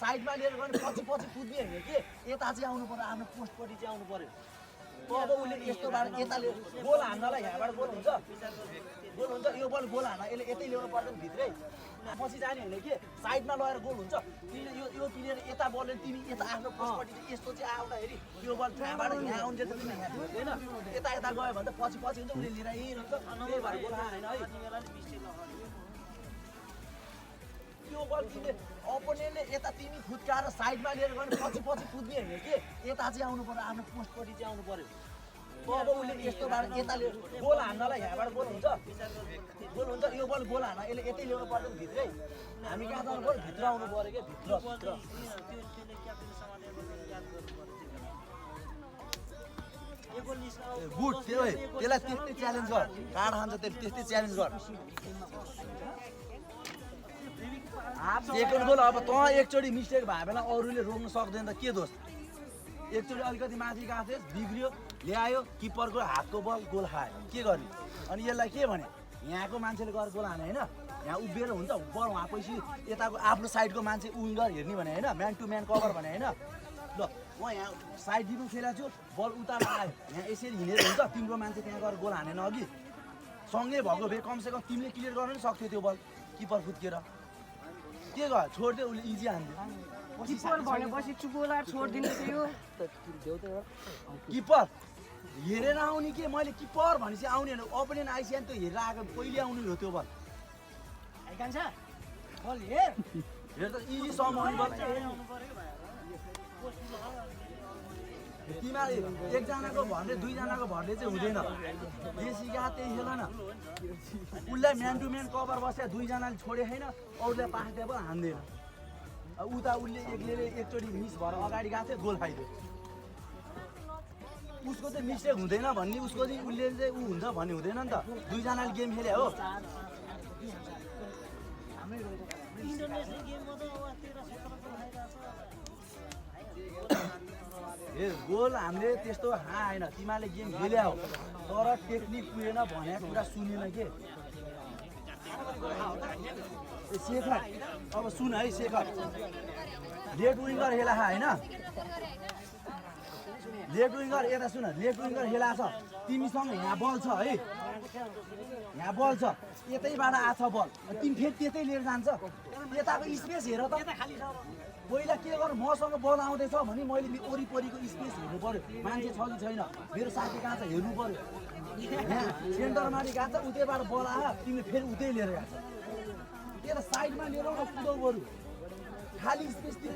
साइडमा लिएर गयो भने पछि पछि कुद्ने होइन कि यता चाहिँ आउनु पर्यो आफ्नो पोस्टपट्टि चाहिँ आउनु पर्यो अब उसले यस्तोबाट यताले गोल हान्नलाई यहाँबाट गोल हुन्छ यो बल गोल हान्न यसले यतै ल्याउनु पर्दैन भित्रै पछि जाने होइन कि साइडमा लगेर गोल हुन्छ यो प्लेयर यता बलले तिमी यता आफ्नो पोस्टपट्टि यस्तो चाहिँ आउँदाखेरि यो बल यहाँबाट यहाँ आउने त तिमी यहाँ हुँदैन यता यता गयो भने त पछि पछि हुन्छ उसले लिएर हिँड्छ त्यही भएर गोल हानेन है त्यो बल तिमीले अपोनेन्टले यता तिमी फुत्काएर साइडमा लिएर गयो भने पछि पछि कुद्ने होइन कि यता चाहिँ आउनु पर्यो आफ्नो पोस्टपट्टि चाहिँ आउनु पर्यो अब उसले यस्तोबाट यताले गोल हान्नलाई यहाँबाट गोल हुन्छ यो बल गोल हान्न यसले यतै ल्याउनु पर्दैन भित्रै हामी कहाँ जानु पर्यो भित्र आउनु पर्यो क्या भित्र गुड त्यसलाई त्यस्तै च्यालेन्ज गर कार्ड खान्छ त्यस्तै च्यालेन्ज गर सेकेन्ड गोल अब तँ एकचोटि मिस्टेक भयो भने अरूले रोक्न सक्दैन त के दोष एकचोटि अलिकति माथि गएको थिएँ बिग्रियो ल्यायो किपरको हातको बल गोल खायो के गर्ने अनि यसलाई के भने यहाँको मान्छेले गएर गोल हाने होइन यहाँ उभिएर हुन्छ बल उहाँ पछि यताको आफ्नो साइडको मान्छे विङ्गर हेर्ने भने होइन म्यान टु म्यान कभर भने होइन ल म यहाँ साइड दिनु खेलेको छु बल उताबाट आयो यहाँ यसरी हिँडेर हुन्छ तिम्रो मान्छे त्यहाँ गएर गोल हानेन अघि सँगै भएको भए कमसेकम तिमीले क्लियर गर्न नि सक्थ्यो त्यो बल किपर फुत्किएर के गर छोडिदियो उसले इजी हान्थ्यो किपर भनेपछि चुकोला छोडिदिनु थियो किपर हेरेर आउने के मैले किपर भनेपछि आउने होइन अपोनेन्ट आइसिया नि त्यो हेरेर आएको पहिले आउने हो त्यो बल आइकान्छ बल हेर हेर त इजी समाउने बल तिमीले एकजनाको भन्दै दुईजनाको भन्दै चाहिँ हुँदैन जे सिकाएको त्यही खेल न उसलाई म्यान टु म्यान कभर बस्या दुईजनाले छोडे छैन अरूलाई पास दिए पनि हान्दैन उता उसले एकचोटि मिस भएर अगाडि गएको थियो गोल खाइदियो उसको चाहिँ मिस्टेक हुँदैन भन्ने उसको चाहिँ उसले चाहिँ ऊ हुन्छ भन्ने हुँदैन नि त दुईजनाले गेम खेले हो ए गोल हामीले त्यस्तो होइन तिमीले गेम खेल्या हो तर टेक्निक पुगेन भनेको कुरा सुनेन के शेखर अब सुन है शेखर लेफ्ट विङ्गर खेला होइन लेफ्ट विङ्गर यता सुन लेफ्ट विङ्गर खेला छ तिमीसँग यहाँ बल छ है यहाँ बल छ यतैबाट आछ बल तिमी फेरि त्यतै लिएर जान्छ यताको स्पेस हेर त पहिला के गर मसँग बल आउँदैछ भने मैले वरिपरिको स्पेस हेर्नु पर्यो मान्छे छ कि छैन मेरो साथी कहाँ छ हेर्नु पर्यो यहाँ सेन्टरमाथि गएको छ उतैबाट बल आयो तिमीले फेरि उतै लिएर गएको छ त्यता साइडमा लिएर कुदाउ बरु खाली स्पेस